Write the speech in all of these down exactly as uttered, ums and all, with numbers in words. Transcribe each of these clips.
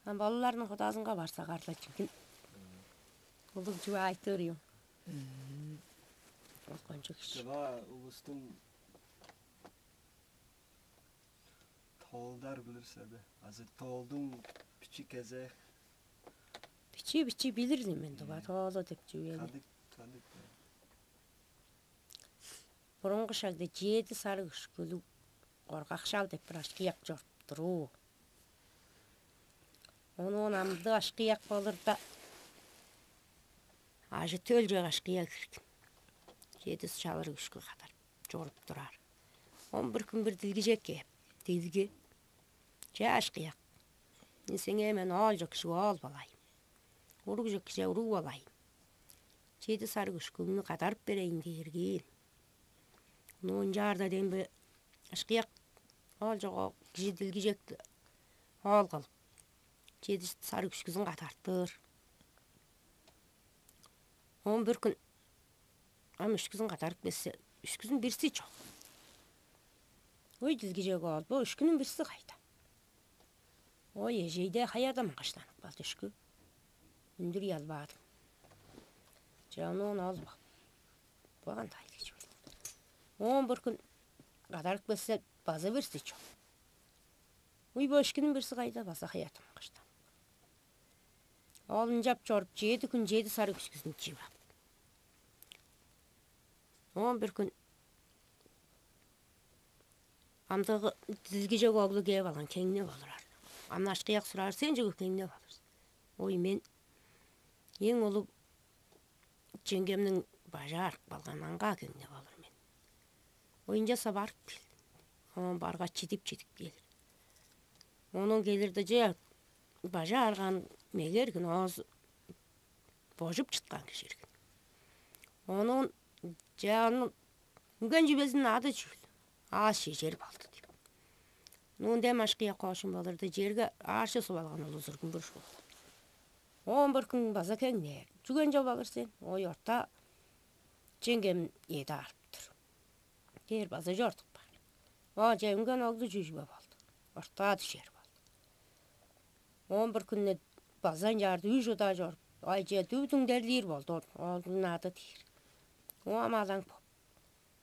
Ам балаларның худаазынга барза, карлачыгын улуг чүве айтыр юм. Ол кончуг иш. Чыга улустуң тоолдар билир силер бе? Азы тоолдуң бичи кезек Бичи-бичи билир мен дуга тоолу деп чүвени. Кадык, кадык. Бурунгу шагда чеди сарыг үшкүлүг коргакшал деп бир ашкыяк чоруп туруу. Ону амды ашкыяк болурда, ажы төлчек ашкыяк ирген. Чеди чалыр үшкү кадар чоруп турар. Он бир хүн бир дилгижек кээп, дилги: «Че, ашкыяк, мен сеңээ мен оолчок кижи оол болайын, уругжок кижи уруг болайын. Чеди сарыг үшкүңнү кадарып берейин» дээрген. Ону ынчаарда демби ашкыяк оолчок кижи дилгижекти оол кылып, чеди сарыг үшкүзүн кадартыр. Он бир хүн ам үшкүзүн кадарып кээсе, үшкүзүн бирси чок. Ой, дилгижек оол, бо үшкүнүң бирси кайда? Ой, эжейде хаяда маңгаштанып калды үшкү. Үндүр ялбаадым. Чонуун ол бо. Бо кандай кижи? Он бир хүн кадарып кээсе, база бирси чок. Уй, бо үшкүнүң бирси кайда, база хаяда маңгаштанып калды. Ол ынчап чоруп, чеди хүн чеди сарыг үшкүзүн чип ап. Он бир хүн амдыгы дилгижек оглу кээп алган, кеңнеп олурар. Ам ашкыяк сураар: «Сен чүге кеңнеп олур сен?» «Ой, мен эң улуг чеңгемниң бажы аарып калган, аңаа кеңнеп олур мен». Оюнчаса барып кел. Оон барга чидип-чидип келир. Оон келирде, че, бажы аарган меге иргин, оозу божуп чыткан кижи иргин. Оон, че, аны үнген чүвезиниң ады чүүл? Аас чежер болду деп. Оон дем ашкыяк коошун болурда, черге аарчы суп алган улус иргин, бурушкул. Он бир хүн база кеңнээр. Чүге ынчап алыр сен? Ой, орта чеңгем эди аарып тур. Дээр база чорудуп каар. Оо, че, үнген оглу чүжүге болду. Ортаа дүшер болду. Он бир хүннү база ынчаарда үш удаа чоруп, ой, че, дүвдүңдерлиир болду. Оглунун ады дээр. Оо, амаалаң боп.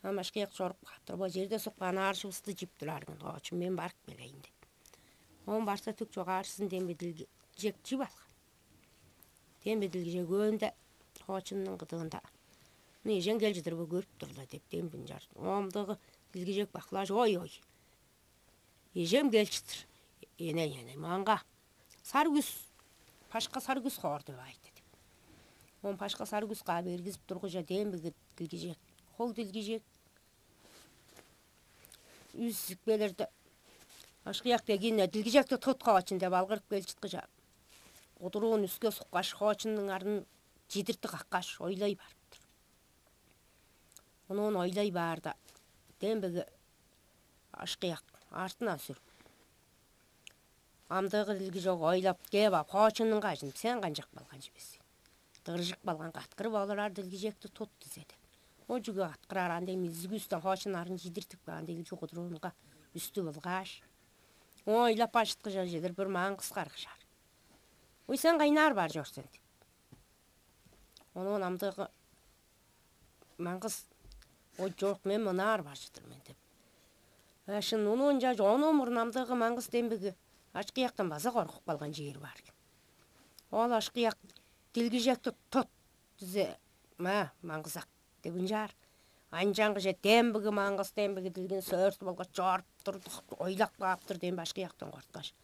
Ам ашкыяк чоруп каптыр. Бо черде суккан аарчывысты чип тураргын, хоочун, мен барып келейин деп. Оон барса, түк чок, аарчызын дембедилгижек чип алган. Дембедилгижек өөнде хоочуннуң кыдыында: «Мына эжең кел чыдыр бо, көрүп тур-ла» деп, дембин чар. Омдугу дилгижек бакылааш: «Ой-ой, эжем кел чыдыр. Эне-эне, маңга сарыг үс, башка сарыг үс хоор деп айтты» деп. Оон башка сарыг үс каап бергизип тургуже, дембиги дилгижек, хол дилгижек үс сикпелерде: «Ашкыяк дегине, дилгижекти тут, хоочун» деп алгырып кел чыткыжа, кудуруун үске суккаш, хоочуннуң арын чидирти каккаш, ойлай барыптыр. Оон ойлай баарда, дембиги ашкыяк артындан сүрүп, амдыгы дилгижек ойлап кээп ап, хоочуннуң кажын: «Сен канчап калган чүве сен? Дыржып калган, каткырып олурар дилгижекти тут дизе» деп. Ол чүге каткырар, анден изиг үстен хоочун арын чидиртип каан, дилги кудуруунга үстү былгааш, оон ойлап бажыткыжа чедир бир маңгыс каргыжаар. «Ой, сен кайнаар бар чор сен?» деп. Оон амдыгы маңгыс: «Ой, чок, мен мынаар бар чыдыр мен» деп. Шын, ону ынча, оон мурнамдыгы маңгыс дембиги ашкыяктан база коргуп калган чери бар. Ол ашкыяк: «Дилгижекти тут дизе, ма, маңгыс ак» деп ынчаар. Анчангыже дембиги маңгыс дембиги дилгин сөөртүп алгаш, чоруп турду, ойлап кааптыр, демби ашкыяктан корткаш.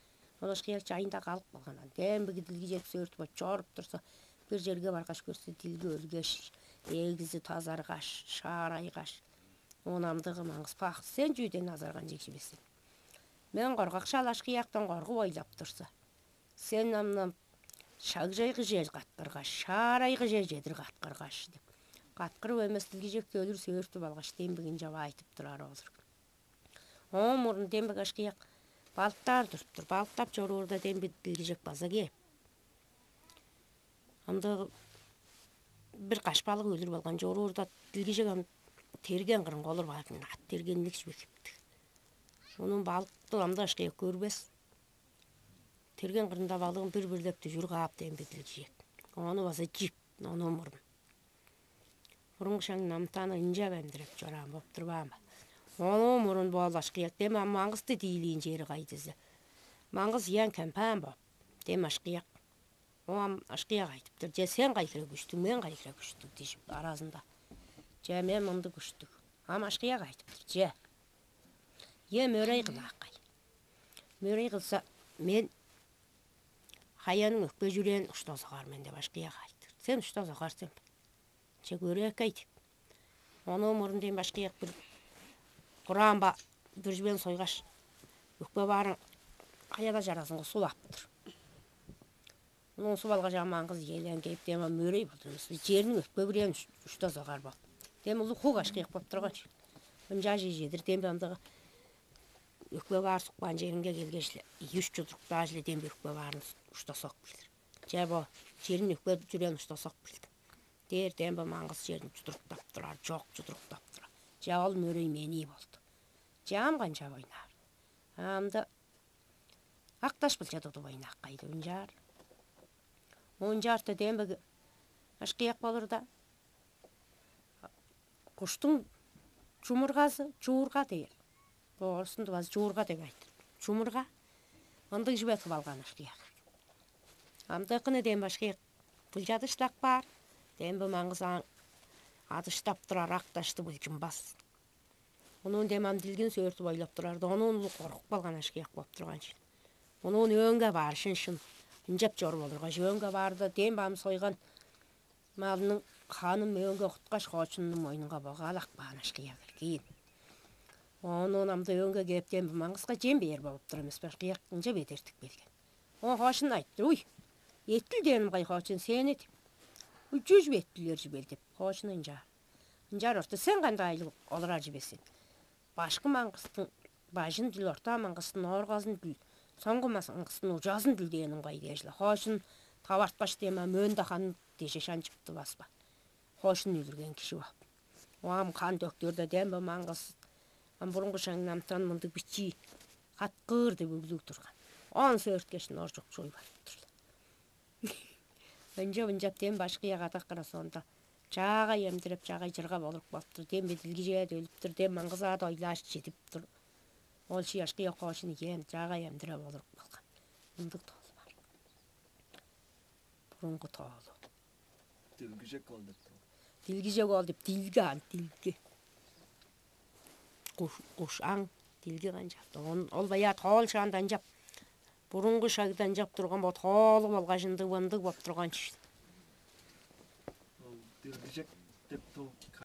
Ол ашкыяк чайында калып калган. Дембиги дилгижек сөөртүп чоруп турса, бир черге баргаш көрсе, дилги өлгеш, эгизи тазаргаш, шаарайгаш. Оон амдыгы маңгыс: «Пак, сен чүүден азарган чигжи бе сен? Мен коргакшал ашкыяктан коргуп ойлап турза, сен амнам шагжайгыже каткыргаш, шаарайгыже чедир каткыргаш» деп. Каткырып эмес, дилгижекти өлүр сөөртүп алгаш, дембигин чаваа айтып турар ол. Оон мурун дембиг ашкыяк балыктаар туруп тур. Балыктап чоруурда, демби дилгижек база кээп, ындыг бир каш балык өлүр болган чоруурда, дилгижек ам терген кырынга олур баарын, ат тергенниг чүве киптиг. Ону балыкты ам-даа ашкыяк көрбес. терген кырында балыгын бир-бирлеп дүжүр каап дээн бедилгижет. Ону база чип, ону мурун. Бурунгу шагның намтааны ынчап эмдиреп чораан болуп турбаан ба? Ону мурун боол башкыяк дем ам маңгысты диилиин чери кайдызы. Маңгыс ыян кемпаан бооп, дем ашкыяк. Оам ашкыяк айтыптыр: «Че, сен кайгыра күштүг, мен кайгыра күштүг» дижип аразында. «Че, мен мындыг күштүг». Ам ашкыяк айтыптыр: «Че, е мөрей кылааккай. Мөрей кылса, мен хаяның өкпе-чүрээн ушта согар мен» деп ашкыяк айтыр. «Сен ушта согар сен. Че, көрээккей» деп. Ону мурун дем башкыяк бир кураан ба дүржүбен сойгаш, өкпе баарын каяда чаразынга сулаптыр. Ону суп алгаш, ам маңгыс иелээн кээп, дем ам мөрей болду. Черниң өкпе-бүрээн ушта согар бол. Дем улуг хуг ашкыяк боп турган. Ынчааже чедир дем амдыгы өкпе баар сукпаан черинге келгеш-ле, ийи-үш чудуруктааш-ле дем өкпе баарын ушта сок билдир. Че, бо черин өкпе-чүрээн ушта сок билдим. Дээр дем бо маңгыс черин чудуруктап турар, чок чудуруктап турар. Че, ол мөрей мении болду. Че, ам канчап ойнаар? Амды ак даш былча тудуп ойнааккай деп ынчаар. Оон чаарта дем бо ашкыяк болур да. Куштуң чумургазы чуурга дээр. Орустун база чуурга деп айтыр. Чумурга ындыг чүве тып алган ашкыяк. Амдыакыны дем башкыяк былчадыштак баар. Дем бо маңгыс аан адыштап турар ак дашты былчынмас. Ону дем ам дилгин сөөртүп ойлап турарда, ону улуг коргуп калган ашкыяк болуп турган чүве. Ону өөңге баар шын-шын ынчап чоруп олургаш, өөңге баарда, дем ам сойган малының ханын мөөнге куткаш, хоочуннуң мойнунга богаалап каан ашкыяк эргиин. Оон оон амда өөнге кээп, дем маңгыска чем бээр болуп тур эмес бе, ашкыяк ынча бедертип келген. Оон хоочун айтты: «Уй, эттил дээним кай, хоочун, сээни?» — деп. «Уй, чүжүп эттилер чүвел?» — деп, хоочун ынчаар. Ынчаар орта: «Сен кандай айлыг олурар чүве сен? Башкы маңгыстың бажын дүл, ортаа маңгыстың ооргазын дүл, соңгу маңгыстың ужазын дүл дээним кай?» — дээш-ле, хоочун таварткаш, дем ам мөөн-даа ханын дежеш анчыпты баспа. Хоочун өлүрген кижи бооп. Оам хан төктүрде, дем бо маңгыс ам бурунгу шагның амытан мындыг бичии, каткыыр деп өглүг турган. Оон сөөрткеш, норжук чуй барып турлар. Ынчап-ынчап дем башкы ягадак кыра соонда чаагай эмдиреп, чаагай чыргап олуруп калыптыр. Дем бедилгижээде өлүптүр, дем маңгызаада ойлааш чедип тур. Ол шыяшкы ёк хоочун ием чаагай эмдиреп олуруп калган. Ындыг тоолу бар. Бурунгу тоолу. Дилгижек ол деп тоолу. Дилгижек ол деп дилги ан дилги. Куш, куш аң дилги канчап. Он ол баяа тоол шаанда анчап. Бурунгу шагда анчап турган бо тоолу болгаш ындыг ындыг боп турган чүве. Ол дилгижек деп тоол.